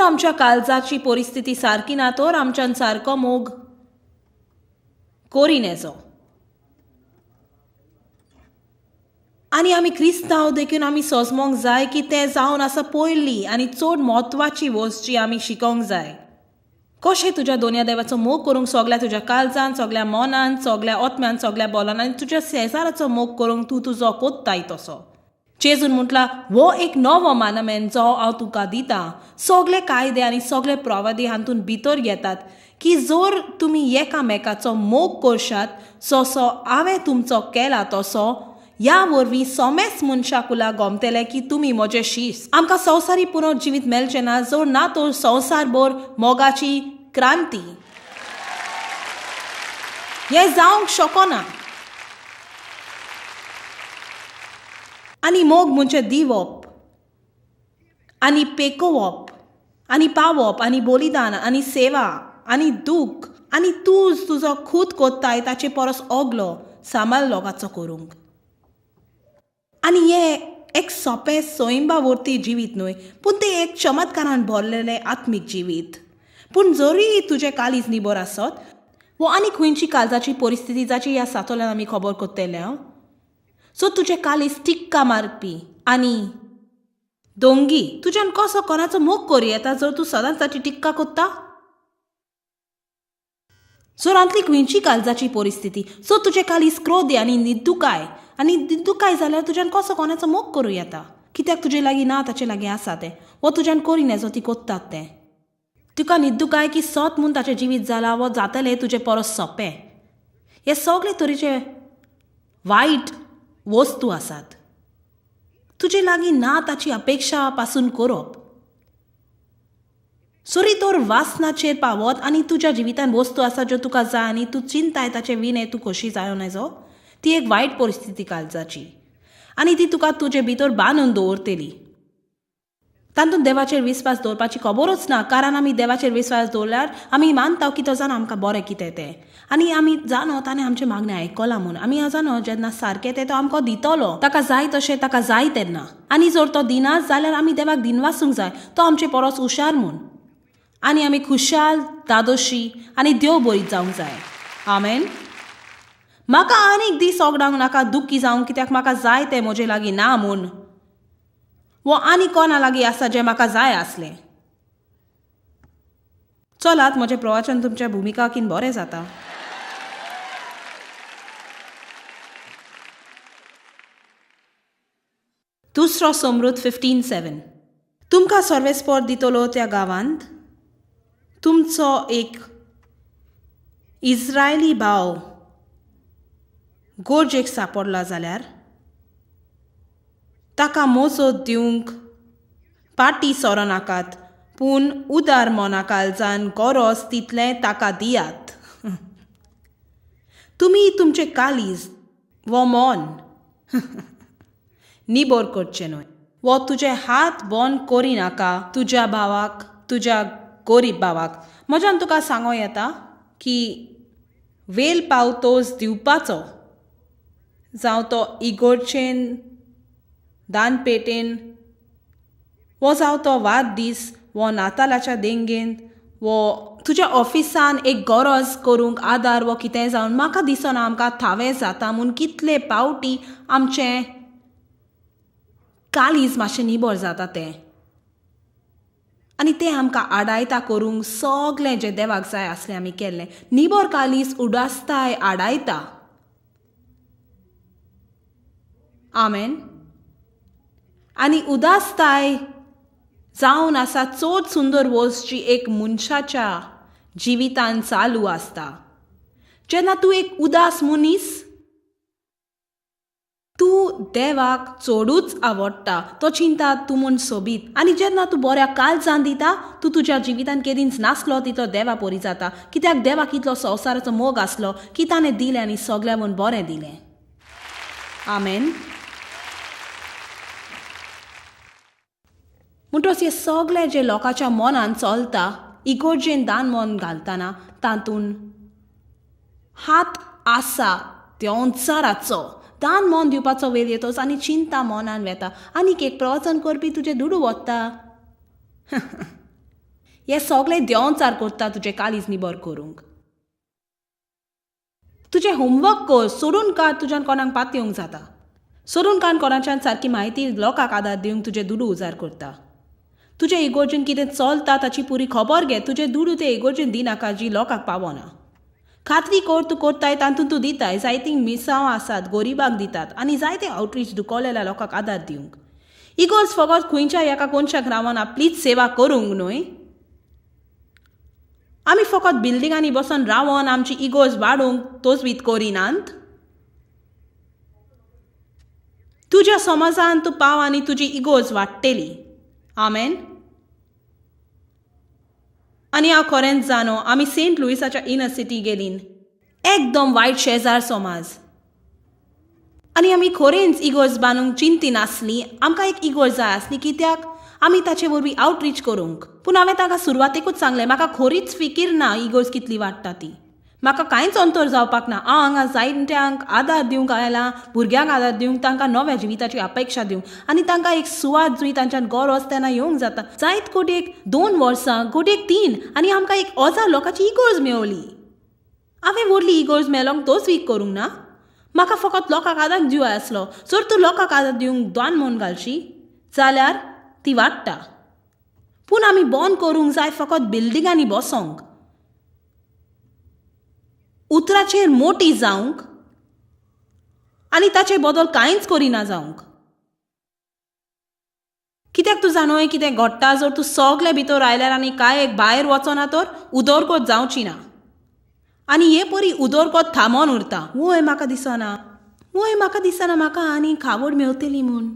आमच्या काळजाची परिस्थिती सारकी ना तर आमच्यान सारको मोग करी नेजो. आनी आमी क्रिस्तांव देखून आमी सोजमोंक जाय की तें जावन आसा पयली आनी चड म्हत्वाची वस्त जी आमी शिकोंक जाय. कशें तुज्या दोनया देवाचो मोग करूंक सगल्या तुज्या काळजान, सगल्या मनान, सगल्या आत्म्यान, सगल्या बोलान आनी तुज्या शेजाराचो मोग करूंक तूं तुजो कोत्ताय तसो. जेजून म्हटला हो एक नवो मानमेन जो हांव तुका दिता. सगळे कायदे आनी सगळे प्रवादी हातूंत भितर घेतात की जर तुमी एकामेकाचो मोग करशात जसो हांवें तुमचो केला तसो, ह्या वरवीं सोमेस मनशाकुला गमतले की तुमी म्हजे शीस. आमकां संवसारी पुनर्जिवीत मेळचें ना जर ना तर संवसारभर मोगाची क्रांती हें जावंक शकना. आनी मोग म्हणजे दिवप आनी पेकोवप आनी पावप आनी बलिदान आनी सेवा आनी दूख आनी तूं तुजो खूद कोत्ताय ताचे परस ओगलो सांबाळ लोकांचो करूंक. आनी हें एक सोंपें सैंबा वरती जिवीत न्हय, पूण तें एक चमत्कारान भरलेलें आत्मीक जिवीत. पूण जरी तुजें काळीज निबर आसत वो आनी खंयची काळजाची परिस्थिती जाची ह्या सातोल्यान आमी खबर करतले हांव, सो तुजें काळीज टिक्का मारपी आनी दोंगी तुज्यान कसो कोणाचो मोग करूं येता जर तूं सदांच ताची टिक्का कोत्ता. जर खंयची काळजाची परिस्थिती सो तुजें काळीज क्रोधी आनी निदुकाय आनी निदुकाय जाल्यार तुज्यान कसो कोणाचो मोग करूं येता, कित्याक तुजे लागीं ना ताचे लागीं आसा तें वो तुज्यान करी जो ती कोत्तात तें. तुका निदुकाय की सोत म्हूण ताचें जिवीत जालां वो जातलें तुजें परस सोंपें. हे सगळे तरेचे वायट वस्तू आसात तुजे लागीं ना ताची अपेक्षा पासून करप. सरी तर वासनाचेर पावत आनी तुज्या जिवितान वस्तू आसा ज्यो तुका जाय आनी तूं चिंताय ताचे विणे तूं कशी जायो नजो, ती एक वायट परिस्थिती काळजाची आनी ती तुका तुजे भितर बांदून दवरतली. तातूंत देवाचेर विस्वास दवरपाची खबरूच ना, कारण आमी देवाचेर विस्वास दवरल्यार आमी मानता की तो जाणा आमकां बरें कितें तें आनी आमी जाणो ताणें आमचें मागणें आयकलां म्हूण. आमी जाणो जेन्ना सारकें तें तो आमकां दितलो, ताका जाय तशें ताका जाय तेन्ना. आनी जर तो दिना जाल्यार आमी देवाक दिनवासूंक जाय, तो आमचे परस हुशार म्हूण. आनी आमी खुशाल दादोशी आनी देव बरीत जावंक जाय. आमेन. म्हाका आनीक दीस ओगडावंक नाका दुख्खी जावंक, कित्याक म्हाका जाय तें म्हजे लागीं ना म्हूण वो आनी कोणा लागीं आसा जें म्हाका जाय आसलें. चलात म्हजें प्रवचन तुमच्या भुमिका किन बरें जाता. दुसरो समृद्ध 15:7. तुमकां सर्वेस्पोर दितलो त्या गांवांत तुमचो एक इस्रायली भाव गरजेक सापडला जाल्यार ताका मोजो दिवंक पाटी सोरनाकात, पूण उदार मना काळजान गरज तितलें ताका दियात. तुमी तुमचें काळीज वो मन निबर करचें न्हय, वो तुजे हात बंद करिनाका तुज्या भावाक, तुज्या गरीब भावाक. म्हज्यान तुका सांगो येता की वेल पावतोच दिवपाचो, जावं तो इगोर्चेन दानपेटेन वो जावं तो वाद दीस वो नातालाच्या देंगेन वो तुज्या ऑफिसान एक गरज करूंक आदार वो कितें जावन म्हाका दिसना आमकां थावें जाता म्हूण कितले पावटी आमचें काळीज मातशें निबर जाता तें आनी तें आमकां आडायता करूंक सगळें जें देवाक जाय आसलें आमी केल्लें. निबर काळीज उडासताय आडायता. आमेन. आनी उदासताय जावन आसा चड सुंदर वस्त जी एक मनशाच्या जिवितान चालू आसता. जेन्ना तूं एक उदास मनीस तूं देवाक चडूच आवडटा, तो चिंता तूं म्हूण सोबीत. आनी जेन्ना तूं बऱ्या काळजान दिता तूं तुज्या जिवितान केदींच नासलो तितलो देवा परी जाता, कित्याक देवाक इतलो संवसाराचो मोग आसलो की ताणें दिलें आनी सगळ्या म्हूण बरें दिलें. आमेन. म्हणटच हें सगळें जें लोकांच्या मनान चलता इगोर्जेन दान मन घालतना तातूंत हात आसा देंवचाराचो. दान मन दिवपाचो वेळ येतोच आनी चिंता मनान वेता आनीक एक प्रवचन करपी तुजें दुडू वता. हे सगळे देंवचार करता तुजें काळीज निबर करूंक. तुजें होमवर्क कर, सोडून काड तुज्यान कोणाक पातयेवंक जाता, सोडून काड कोणाच्यान सारकी म्हायती लोकांक आदार दिवंक तुजे दुडू उजार करता. तुजे इगोर्जेन कितें चलता ताची पुरी खबर घे, तुजे दुडू ते इगोर्जेन दिनाका जी लोकांक पावना. खात्री कर तूं करताय तातूंत तूं दिताय. जायतीं मिसांव आसात गरिबांक दितात आनी जायते आवटरीच दुखवलेल्या लोकांक आदार दिवंक. इगोर्ज फकत खंयच्या एका कोनशाक रावन आपलीच सेवा करूंक न्हय. आमी फकत बिल्डिंगांनी बसून रावन आमची इगोर्ज वाडोवंक तोजवीत करिनात. तुज्या समाजान तूं पाव आनी तुजी इगोर्ज वाडटली. आमेन. आनी हांव खरेंच जाणो आमी सेंट लुईसाच्या इनर सिटी गेलीं, एकदम वायट शेजार समाज, आनी आमी खरेंच इगोर्ज बांदूंक चिंती नासली. आमकां एक इगोर्ज जाय आसली कित्याक आमी ताचे वरवीं आवटरीच करूंक. पूण हांवें ताका सुरवातेकूच सांगलें म्हाका खरीच फिकीर ना इगोर्ज कितली वाडटा ती, म्हाका कांयच अंतर जावपाक ना. हांव हांगा जायत्यांक आदार दिवंक आयलां, भुरग्यांक आदार दिवंक, तांकां नव्या जिविताची अपेक्षा दिवंक आनी तांकां एक सुवात जंय तांच्यान गरज तेन्ना येवंक जाता. जायत कोटयेक 2 वर्सां, कोटयेक 3, आनी आमकां 1000 लोकांची इगोर्ज मेवली. हांवें व्हडली इगोर्ज मेलोंक तोच वीक करूंक ना, म्हाका फकत लोकांक आदार दिवं आसलो. जर तूं लोकांक आदार दिवंक दान म्हूण घालशी जाल्यार ती वाडटा. पूण आमी बंद करूंक जाय फकत बिल्डिंगांनी बसोंक, उतराचेर मोटी जावंक आनी ताचे बदल कांयच करिना जावंक. कित्याक तूं जाणोय कितें घडटा जर तूं सगळे भितर आयल्यार आनी कांय एक भायर वचना तर उदरगत जावची ना, आनी हे परी उदरगत थांबोन उरता. वय म्हाका दिसना, वय म्हाका दिसना म्हाका आनी खावड मेवतली म्हूण.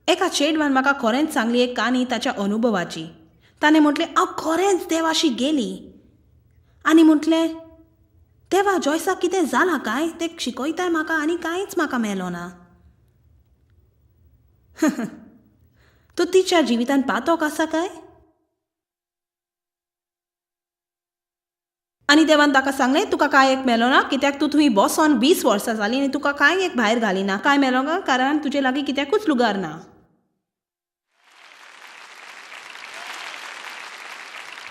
एका चेडवान म्हाका खरेंच सांगली एक काणी ताच्या अनुभवाची. ताणें म्हटलें हांव खरेंच देवाशी गेली आनी म्हटलें देवा जॉयसाक कितें जालां काय, तें शिकयताय म्हाका आनी कांयच म्हाका मेलो ना. तो तिच्या जिवितान पातोक आसा काय? आनी देवान ताका सांगलें तुका कांय एक मेलो ना कित्याक तूं थंय बसोन 20 वर्सां जालीं आनी तुका कांय एक भायर घालिना. कांय मेलो ना कारण तुजे लागीं कित्याकूच लुगार ना.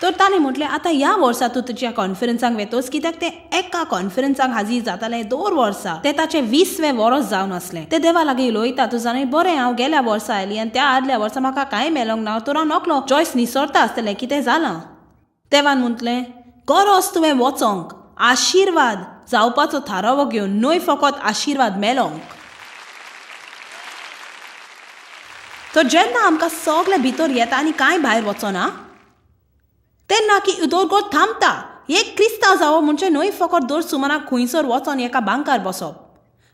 तर ताणें म्हटलें आतां ह्या वर्सा तूं तुज्या कॉन्फरन्साक वेतोस कित्याक तें एका कॉन्फरन्साक हाजीर जातालें दर वर्सा. तें ताचें 20वें वर्स जावन आसलें. तें देवा लागीं उलयता तूं जाणा बरें हांव गेल्या वर्सा आयली आनी त्या आदल्या वर्सा म्हाका कांय मेलोंक ना, तर हांव नकलो जॉयस निसरता आसतलें कितें जालां. देवान म्हटलें गरज तुवें वचोंक आशिर्वाद जावपाचो थारावो घेवन, न्हय फकत आशिर्वाद मेलोंक. तर जेन्ना आमकां सगळें भितर येता आनी कांय भायर वचना तेन्ना की उदरगत थांबता. एक क्रिस्तांव जावप म्हणजे न्हय फकत दर सुमाराक खंयसर वचोन एका बांकार बसप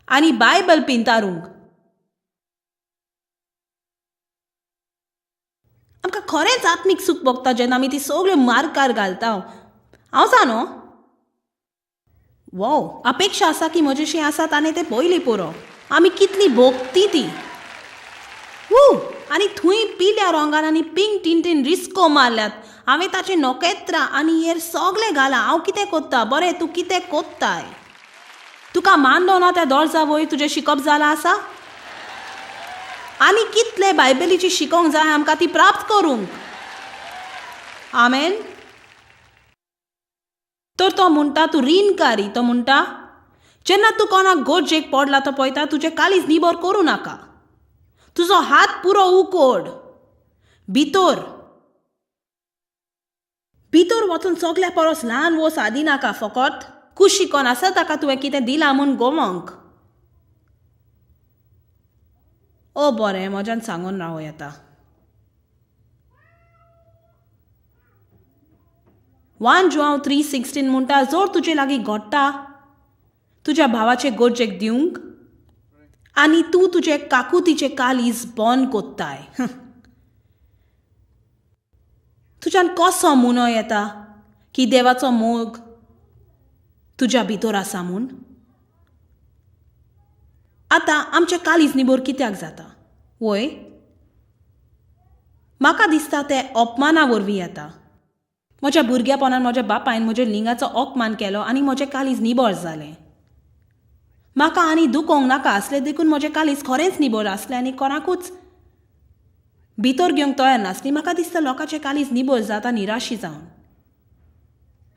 आनी बायबल पिंतारूंक. आमकां खरेंच आत्मीक सूख भोगता जेन्ना आमी ती सगळ्यो मार्कार घालता. हांव जाणो वो अपेक्षा आसा की म्हजेशी आसा ताणें तें पयलीं पुरो. आमी कितली भोगती ती वू. आनी थंय पिल्या रंगान आनी पिंक टिंटीन रिस्को मारल्यात. हांवें ताचें नखेत्रां आनी हेर सगळें घालां. हांव कितें कोत्ता? बरें तूं कितें कोत्ताय? तुका मानलो ना त्या दोर्जा वयर तुजें शिकप जालां आसा? आनी कितले बायबलीची शिकोवंक जाय आमकां ती प्राप्त करूंक. आमेन. तर तो म्हणटा तूं रिणकारी. तो म्हणटा जेन्ना तूं कोणाक गरजेक पडला तो पळयता तुजें काळीज निबर करूं नाका, तुजो हात पुरो उकोड भितर भितर वचून सगल्या परस ल्हान वो सादी नाका, फकत कुशीकोन आसा ताका तुवें कितें दिलां म्हूण गोमोंक. ओ बरें म्हज्यान सांगून रावं येता. 1 John 3:16 म्हणटा जर तुजे लागीं घडटा तुज्या भावाचे गरजेक दिवंक आनी तूं तुजे काकुतीचे कालीज बंद कोत्ताय. तुज्यान कसो म्हणो येता की देवाचो मोग तुज्या भितर आसा म्हूण? आतां आमचें काळीज निबर कित्याक जाता? वय म्हाका दिसता तें अपमाना वरवीं येता. म्हज्या भुरगेपणान म्हज्या बापायन म्हज्या लिंगाचो अपमान केलो आनी म्हजें काळीज निबर जालें. म्हाका आनी दुखोवंक नाका आसलें देखून म्हजें काळीज खरेंच निबर आसलें आनी कोणाकूच भितर घेवंक तयार नासली. म्हाका दिसता लोकांचें काळीज निबळ जाता निराशी जावन,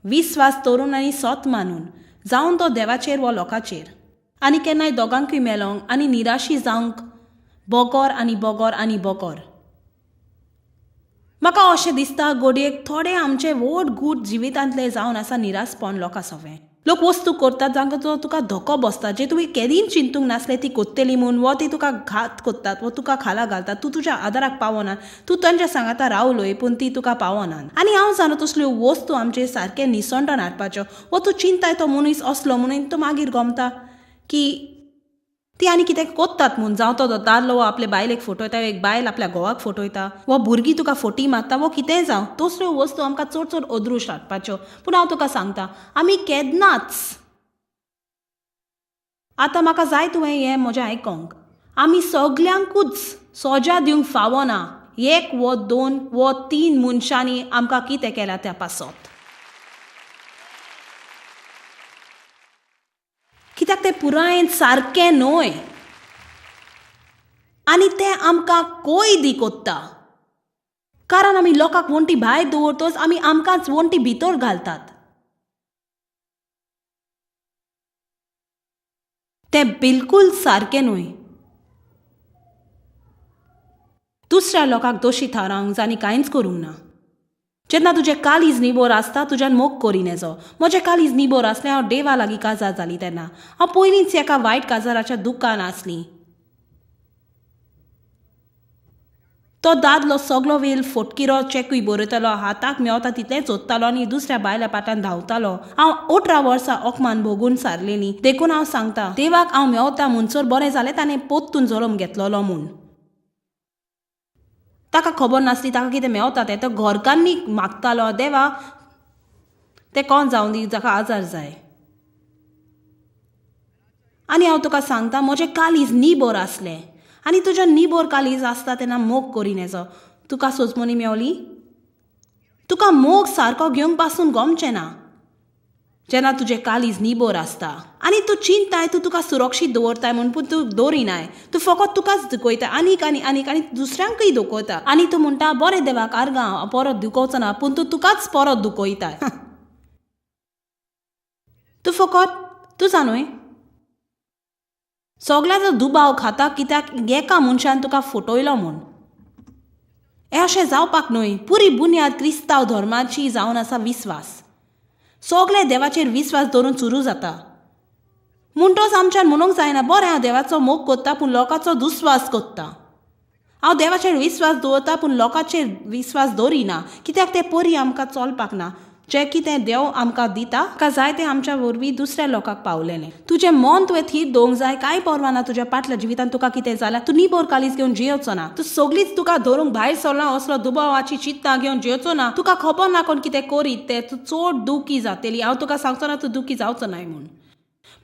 विस्वास दवरून आनी सत मानून, जावन तो देवाचेर वो लोकांचेर. आनी केन्नाय दोगांकूय मेलोंक आनी निराशी जावंक बोगोर आनी बोगोर आनी बोगोर. म्हाका अशें दिसता घडयेक थोडे आमचे व्हड गूट जिवितांतले जावन आसा निरासपण लोकां सवें. लोक वस्तू करतात जांकां तो तुका धोको बसता, जे तुवें केदीन चिंतूंक नासलें ती कोत्तली म्हूण, वो ती तुका घात कोत्तात वो तुका खाला घालतात. तूं तुज्या आदाराक पावना, तूं तांच्या सांगाता रावलोय पूण ती तुका पावना. आनी हांव जाणा तसल्यो वस्तू आमचे सारकें निसंटन हाडपाच्यो, वो तूं चिंताय तो मनीस असलो म्हणून तूं मागीर गमता की ती आनी कितें कोत्तात म्हूण. जावं तो दादलो आपले बायलेक फटयता, एक बायल आपल्या घोवाक फटयता, वो भुरगीं तुका फटी मारता, वो कितेंय जावं, तसल्यो वस्तू आमकां चड चड अदृश्ट हाडपाच्यो. पूण हांव तुका सांगता आमी केन्नाच, आतां म्हाका जाय तुवें हें म्हजें आयकोंक, आमी सगल्यांकूच सोजा दिवंक फावना एक वो दोन वो तीन मनशांनी आमकां कितें केलां त्या पासत. कित्याक तें पुरायेन सारकें न्हय आनी तें आमकां कोयदी कोत्ता, कारण आमी लोकांक वण्टी भायर दवरतच आमी आमकांच वण्टी भितर घालतात. तें बिलकूल सारकें न्हय. दुसऱ्या लोकांक दोशी थारावंक जांणी कांयच करूंक ना. जेन्ना तुजें काळीज निबोर आसता तुज्यान मोग करिनेजो. म्हजें काळीज निबोर आसलें, हांव देवा लागीं काजार जाली तेन्ना. हांव पयलींच एका वायट काजाराच्या दुकान आसली. तो दादलो सगलो वेळ फटकिरो चॅकूय बरयतालो, हाताक मेवता तितलेंच सोदतालो आनी दुसऱ्या बायल्या पाटान धांवतालो. हांव 18 वर्सां अकमान भोगून सारलेली. देखून हांव सांगता देवाक हांव मेवता म्हणसर बरें जालें ताणें पोत्तून जल्म घेतलेलो म्हूण. ताका खबर नासली ताका कितें मेवता तें. तो घरकान्नीक मागतालो देवा तें कोण जावं दी जाका आजार जाय. आनी हांव तुका सांगता म्हजें काळीज निबोर आसलें. आनी तुजें निबोर काळीज आसता तेन्ना मोग करिनेजो. तुका सोजमणी मेवली, तुका मोग सारको घेवंक पासून गमचें ना जेन्ना तुजें काळीज निबोर आसता. आनी तूं चिंताय तूं तुका सुरक्षीत दवरताय म्हूण, पूण तूं दवरिनाय, तूं फकत तुकाच दुखयता आनीक आनी आनीक आनी दुसऱ्यांकूय दुखयता. आनी तूं म्हणटा बरें देवाक आर्गां हांव परत दुखोवचो ना, पूण तूं तुकाच परत दुखयताय. तूं फकत तूं जाणूय सगळ्याचो दुबाव खाता कित्याक एका मनशान तुका फटयलो म्हूण. हें अशें जावपाक न्हय. पुरी बुन्याद क्रिस्तांव धर्माची जावन आसा विस्वास. सगळे देवाचेर विस्वास दवरून सुरू जाता. म्हणटोच आमच्यान म्हणूंक जायना बरें हांव देवाचो मोग कोत्ता पूण लोकांचो दुस्वास कोत्ता. हांव देवाचेर विस्वास दवरता पूण लोकांचेर विस्वास दवरिना, कित्याक ते परी आमकां चलपाक ना. जें कितें देव आमकां दिता ताका जाय तें आमच्या वरवीं दुसऱ्या लोकांक पावलेलें. तुजें मन तुवें थीर दवरूंक जाय. कांय पर्वा ना तुज्या पाटल्या जिवितांत तुका कितें जालां. तूं निबोर काळीज घेवन जियेवचो ना. तूं सगळीच तुका धरूंक भायर सरला असलो दुबावाची चिंता घेवन जियेवचो ना. तुका खबर ना कोण कितें करीत तें. तूं चड दुखी जातली. हांव तुका सांगचो ना तूं दुखी जावचो नाय म्हूण,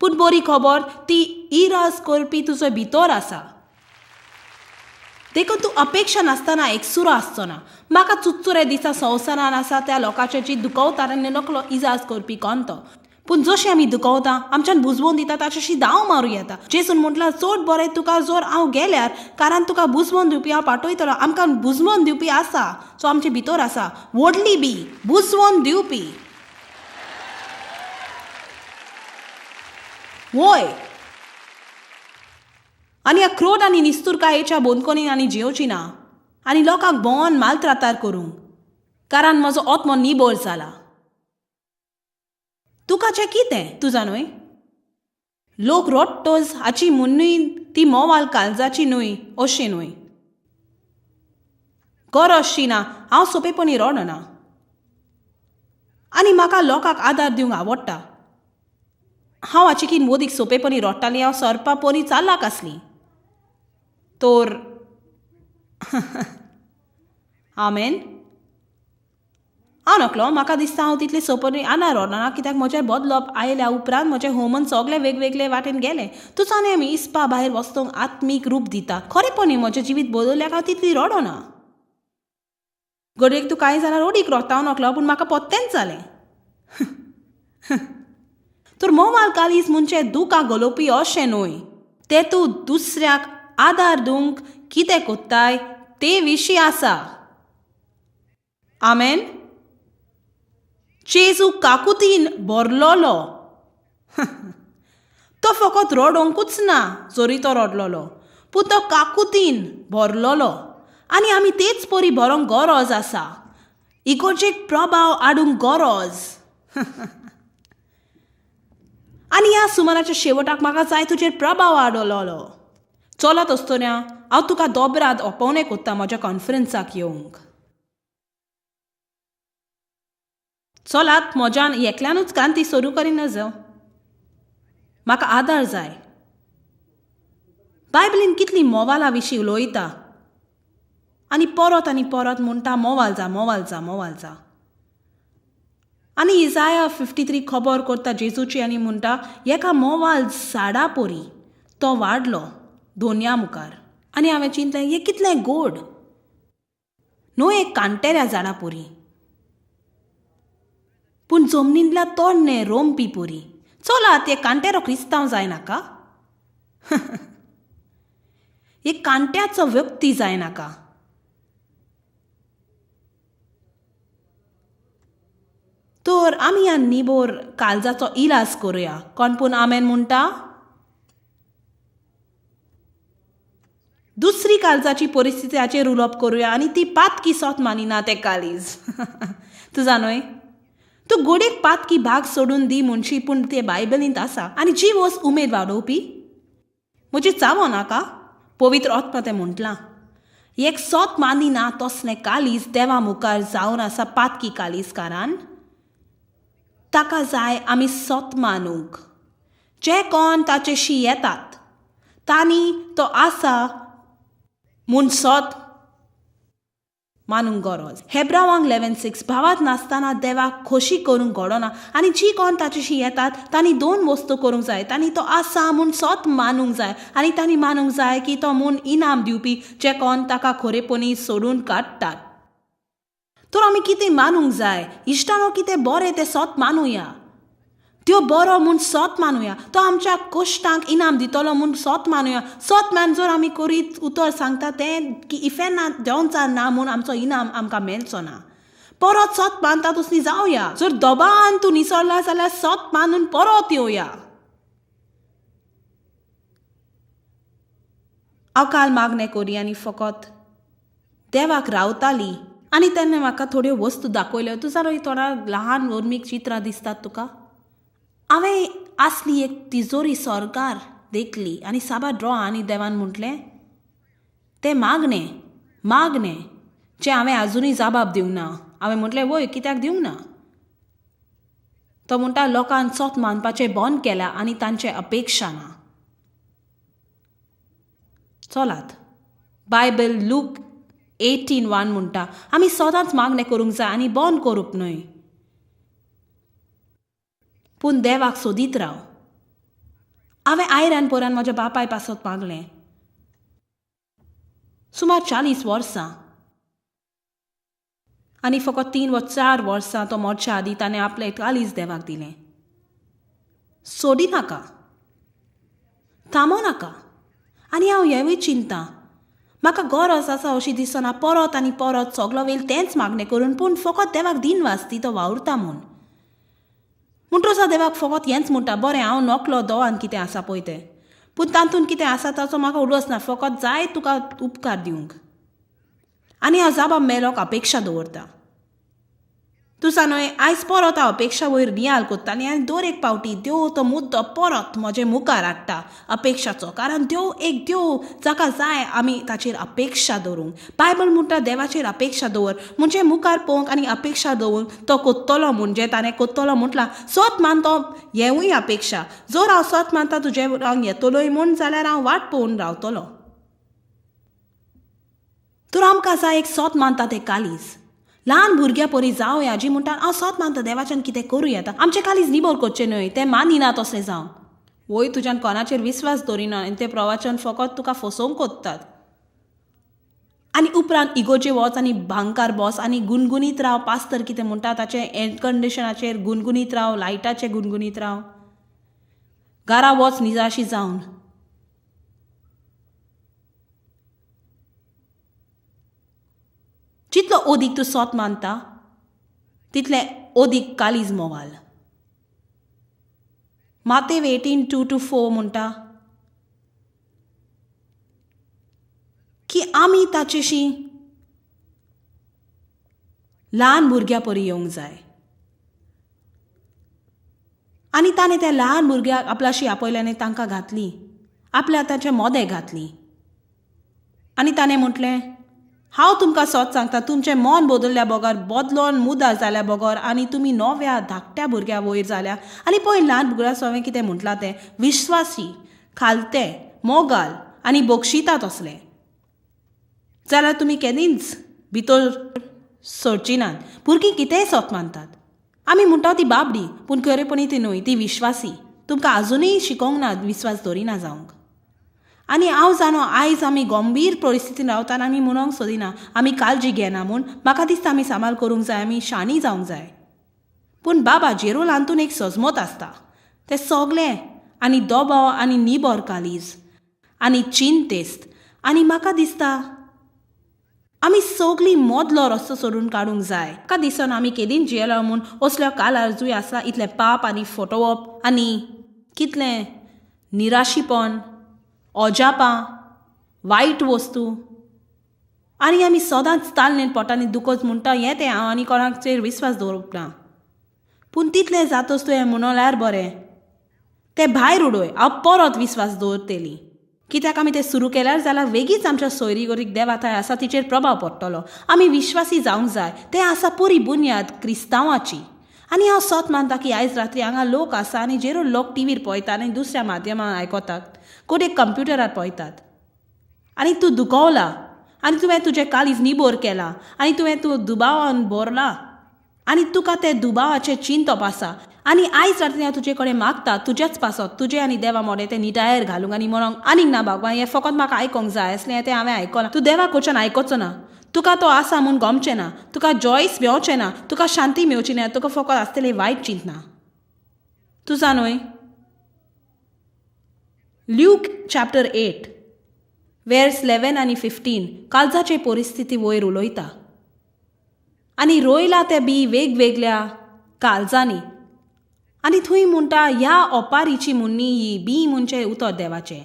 पूण बरी खबर ती इराज करपी तुजो भितर आसा. देखून तूं अपेक्षा नासतना एकसुरो आसचो ना. म्हाका चुच्चुरे दिसा संवसारान आसा त्या लोकांचे जी दुखवतात आनी नकलो इजाज करपी कोण तो. पूण जशें आमी दुखवता आमच्यान बुजवून दिता ताच्याशी धांव मारूं येता. जेसून म्हटल्यार चड बरें तुका जर हांव गेल्यार, कारण तुका बुजवून दिवपी हांव पाठयतलो. आमकां बुजवून दिवपी आसा जो आमचे भितर आसा, व्हडली बी बुजवून दिवपी. वय आनी ह्या क्रोध आनी निस्तुरकायेच्या बोंदकोनी आनी जियोची ना आनी लोकांक भोंवन मालत्रातार करूंक, कारण म्हजो आत्मो निबोर जाला. तुकाचें कितें तुजा न्हय लोक रोट्टोज हाची मुन्नूय ती मोवाल काळजाची न्हय अशी न्हय. गरज शी ना. हांव सोंपेपणी रडना आनी म्हाका लोकांक आदार दिवंक आवडटा. हांव हाची वोदीक सोंपेपणी रडटाली. हांव सरपा परी चालाक आसली तर आमेन. हांव नकलो. म्हाका दिसता हांव तितलें सोंपेपणी आना रडना, कित्याक म्हजें बदलप आयल्या उपरांत म्हजें होमन सगळें वेगवेगळे वाटेन गेलें. तूं जाणा आमी इस्पा भायर वस्तूंक आत्मीक रूप दिता. खरेपणी म्हजें जिवीत बदलल्याक हांव तितली रडना. घडयेक तूं कांय जाणां रोडीक रोता. हांव नकलो, पूण म्हाका पोत्तेंच जालें. तर मोवाल काळीज म्हणजे दुकां गलोवपी अशें न्हय. तें तूं दुसऱ्याक आदार दिवंक कितें कोत्ताय ते विशीं आसा. आमेन. जेजू काकुतीन भरलोलो. तो फकत रडोंकूच ना जरी तो रडलोलो, पूण तो काकुतीन भरलोलो. आनी आमी तेच परी भरोंक गरज आसा. इगोर्जेक प्रभाव हाडूंक गरज. आनी ह्या सुमाराच्या शेवटाक म्हाका जाय तुजेर प्रभाव हाडलोलो. चलत आसतना हांव तुका दोबराद अपोवणें कोत्ता म्हज्या कॉन्फरन्साक येवंक. चलात, म्हज्यान एकल्यानूच क्रांती सुरू करिना जावं. म्हाका आदार जाय. बायबलीन कितली मोवाला विशीं उलयता आनी परत आनी परत म्हणटा मोवाल जा, मोवाल जा, मोवाल जा. आनी इजाया 53 खबर करता जेजूची आनी म्हणटा एका मोवाल झाडा परी तो वाडलो दोनया मुखार. आनी हांवें चिंतलें हें कितलें गोड न्हय, एक कांटेऱ्या झाडा परी, पूण जमनींतल्या तोडणे रोमपी परी. चलात, हे कांटेरो क्रिस्तांव जायनाका, एक कांट्याचो व्यक्ती जायनाका. तर आमी ह्या निबोर काळजाचो इलाज करुया. कोण पूण आमेन म्हणटा? दुसरी काळजाची परिस्थिती हाचेर उलोवप करुया आनी ती पातकी सोत मानिना तें काळीज. तूं जाणय, तूं गोडेक पातकी भाग सोडून दी म्हणशी, पूण ते बायबलींत आसा. आनी जी वस्त उमेद वाडोवपी म्हजी चावो नाका, पवित्र आत्मा तें म्हटलां. एक सोत मानिना तसलें काळीज देवा मुखार जावन आसा पातकी काळीज, कारण ताका जाय आमी सोत मानूंक. जे कोण ताचेशी येतात तांणी तो आसा म्हूण सोत मानूंक गरज. हेब्रावांक 11:6 भावात नासतना देवाक खोशी करूंक घडना. आनी जी कोण ताचेशी येतात तांणी दोन वस्तू करूंक जाय. तांणी तो आसा म्हूण सोत मानूंक जाय आनी तांणी मानूंक जाय की तो म्हूण इनाम दिवपी जे कोण ताका खरेपणी सोडून काडटात. तर आमी कितें मानूंक जाय इश्टानो? कितें बरें तें सोत मानुया. त्यो बरो म्हूण सोत मानुया. तो आमच्या कश्टांक इनाम दितलो म्हूण सोत मानुया. सोत मान जर आमी करीत उतर सांगता तें की इफेर्ना देंवचार ना म्हूण आमचो इनाम आमकां मेळचो ना. परत सोत मानता तसली जावया. जर दबान तूं निसरला जाल्यार सोत मानून परत येवया. हांव काल मागणें करी आनी फकत देवाक रावताली आनी तेन्ना म्हाका थोड्यो वस्तू दाखयल्यो. तूं जाल्यार थोडा ल्हान वर्मीक चित्रां दिसतात तुका. हांवें आसली एक तिजोरी सरकार देखली आनी साबार ड्रॉ आनी देवान म्हटलें तें मागणें मागणें जें हांवें आजुनूय जाबाब दिवंक ना. हांवें म्हटलें वय कित्याक दिवंक ना? तो म्हणटा लोकांक सोत मानपाचें बंद केलां आनी तांचे अपेक्षा ना. चलात, बायबल लूक 18:1 म्हणटा आमी सदांच मागणें करूंक जाय आनी बंद करूंक न्हय, पूण देवाक सोदीत राव. हांवें आयरान पोरान म्हज्या बापाय पासत मागलें सुमार 40 वर्सां आनी फकत 3 वा 4 वर्सां तो मरच्या आदीं ताणें आपलें काळीज देवाक दिलें. सोडी नाका, थांबो नाका. आनी हांव हेंवूय चिंता, म्हाका गरज आसा अशी दिसना परत आनी परत सगलो वेळ तेंच मागणें करून, पूण फकत देवाक दिन वाजती तो वावुरता म्हूण. म्हणटकच हांव देवाक फकत हेंच म्हणटा, बरें हांव नकलो दोवान कितें आसा पळय तें, पूण तातूंत कितें आसा ताचो म्हाका उडोवच ना, फकत जाय तुका उपकार दिवंक. आनी हांव जाबाब मेलोक अपेक्षा दवरता. तूं न्हय आयज परत हांव अपेक्षा वयर नियाल कोत्ताली आनी दर एक पावटी देव तो मुद्दो परत म्हजे मुखार हाडटा अपेक्षाचो, कारण देव एक देव जाका जाय आमी ताचेर अपेक्षा दवरूंक. बायबल म्हणटा देवाचेर अपेक्षा दवर, म्हणजे मुखार पळोवंक आनी अपेक्षा दवरून तो कोत्तलो म्हणजे ताणें कोत्तलो म्हटलां. सोत मानतो हेंवूय अपेक्षा. जर हांव सोत मानता तुजें हांव येतलोय म्हूण जाल्यार हांव वाट पळोवन रावतलो. तर आमकां जाय एक सोत मानता तें काळीज. ल्हान भुरग्यां परी जावया जी म्हणटा हांव सोत मानता देवाच्यान कितें करूं येता. आमचें काळीज निबर करचें न्हय, तें मानिना तसलें जावन. वय तुज्यान कोणाचेर विस्वास दवरिना आनी तें प्रवचन फकत तुका फसोवंक कोत्तात. आनी उपरांत इगोर्जे वच आनी बांकार बस आनी गुणगुणीत राव. पास्तर कितें म्हणटा ताचें एअर कंडिशनाचेर गुणगुणीत राव, लायटाचेर गुणगुणीत राव. घरा वच निजाशी जावन. जितलो ओदीक तूं सोत मानता तितलें ओदीक कालीज मोवाल. मातेव 18:2-4 म्हणटा की आमी ताचेशी ल्हान भुरग्या परी येवंक जाय. आनी ताणें त्या ल्हान भुरग्याक आपल्याशी आपयलें आनी तांकां घातली, आपल्या ताच्या मोदें घातली. आनी ताणें म्हटलें, हांव तुमकां सोत सांगता, तुमचें मन बदलल्या बगर, बदलोन मुदार जाल्या बगर आनी तुमी नव्या धाकट्या भुरग्या वयर जाल्या. आनी पळय ल्हान भुरग्या हांवें कितें म्हटलां तें, विश्वासी, खालते, मोगाल आनी बक्षितात असलें जाल्यार तुमी केन्नाच भितर सरची नात. भुरगीं कितेंय सोत मानतात. आमी म्हणटा ती बाबडी, पूण खरेपणी ती न्हय, ती विश्वासी. तुमकां आजुनूय शिकोवंक ना विस्वास दवरिना जावंक. आनी हांव जाणो आयज आमी गंभीर परिस्थितीन रावता आनी आमी म्हणूंक सोदिना, आमी काळजी घेना म्हूण. म्हाका दिसता आमी सांबाळ करूंक जाय, आमी शाणी जावंक जाय. पूण बाबा जेरोल हातून एक सजमत आसता, तें सगलें आनी दबाव आनी निबर कालीज आनी चिंतेस्त. आनी म्हाका दिसता आमी सगळीं मदलो रस्तो सोडून काडूंक जाय. म्हाका दिसना आमी केदीन जियेलो म्हूण असल्या कालार जूय आसा इतलें पाप आनी फटोवप आनी कितलें निराशीपण, अजापां, वायट वस्तू. आनी आमी सदांच तालनेन पोटांनी दुखोच म्हणटा हें तें हांव आनी कोणाचेर विस्वास दवरप ना. पूण तितलें जातच तुवें म्हणल्यार बरें तें भायर उडय, हांव परत विस्वास दवरतली. कित्याक आमी तें सुरू केल्यार जाल्यार वेगीच आमच्या सोयरी गोरीक देवा थंय आसा तिचेर प्रभाव पडटलो. आमी विश्वासी जावंक जाय, तें आसा पुरी बुन्याद क्रिस्तांवाची. आनी हांव सोत मानता की आयज रात्री हांगा लोक आसा आनी जेरो लोक टिवीर पळयतात आनी दुसऱ्या माध्यमान आयकतात, कोण एक कंप्युटरार पळयतात. आनी तूं दुखवला आनी तुवें तुजें काळीज निबोर केलां आनी तुवें तूं दुबावान भरला आनी तुका तें दुबावाचें चिंतप आसा. आनी आयज राती हांव तुजे कडेन मागता तुज्याच पासत, तुजें आनी देवा मोडें तें निटायर घालूंक आनी म्हणूंक आनीक ना बाबा, हें फकत म्हाका आयकोंक जाय आसलें तें हांवें आयकलां. तूं देवा कडच्यान आयकोचो ना, तुका तो आसा म्हूण गमचें ना, तुका जॉयस मेवचें ना, तुका शांती मेवची ना, तुका फकत आसतलें वायट चिंतना. तूं जाणूय ल्यूक चॅप्टर 8 वेर्स 11 आनी 15 काळजाचे परिस्थिती वयर उलयता. आनी रोयला तें बी वेगवेगळ्या काळजांनी. आनी थंय म्हणटा ह्या ओपारीची मुन्नी ही बी म्हणचें उतर देवाचें.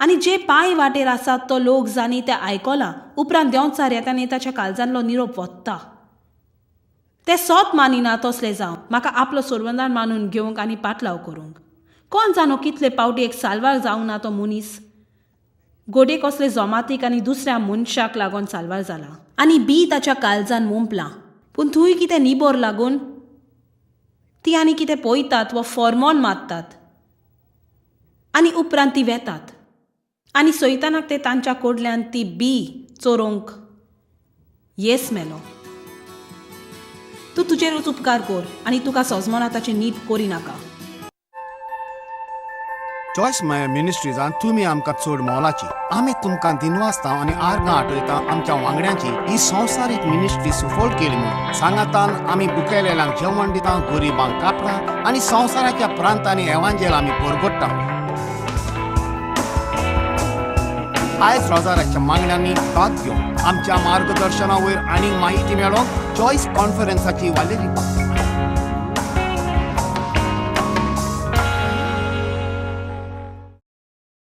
आनी जे पांय वाटेर आसात तो लोक जांणी तें आयकलां उपरांत देंवचार येता आनी ताच्या काळजांतलो निरोप वता. ते सोत मानिना तसले जावं म्हाका आपलो सोडवंदार मानून घेवंक आनी पाटलाव करूंक. कोण जाणो कितले पावटी एक साल्वार जावंक ना तो मनीस गोडे कसले जमातीक आनी दुसऱ्या मनशाक लागून साल्वार जाला आनी बी ताच्या काळजान मोंपलां. पूण थंय कितें निबोर लागून ती आनी कितें पळयतात वा फॉर्मोन मारतात आनी उपरांत ती वेतात आनी सैतानाक ते तांच्या कडल्यान ती बी चोरोवंक येस मेलो. तूं तुजेरूच उपकार कर आनी तुका सजमना ताचें नीट करिनाका. चॉयस मायर मिनिस्ट्रीजान तुमी आमकां चड मोलाची. आमी तुमकां दिनवासता आनी आर्गां आठयता आमच्या वांगड्यांची ही संवसारीक मिनिस्ट्री सुफळ केली म्हूण. सांगातान आमी बुकेलेल्यांक जेवण दिता, गरिबांक कापडां आनी संवसाराच्या प्रांतांनी एवांजेल आमी परगट्टा. आयज रोजाराच्या मागण्यांनी भाग घेवन आमच्या मार्गदर्शना वयर आनी माहिती मेळोवंक चॉयस कॉन्फरन्साची वालेरी.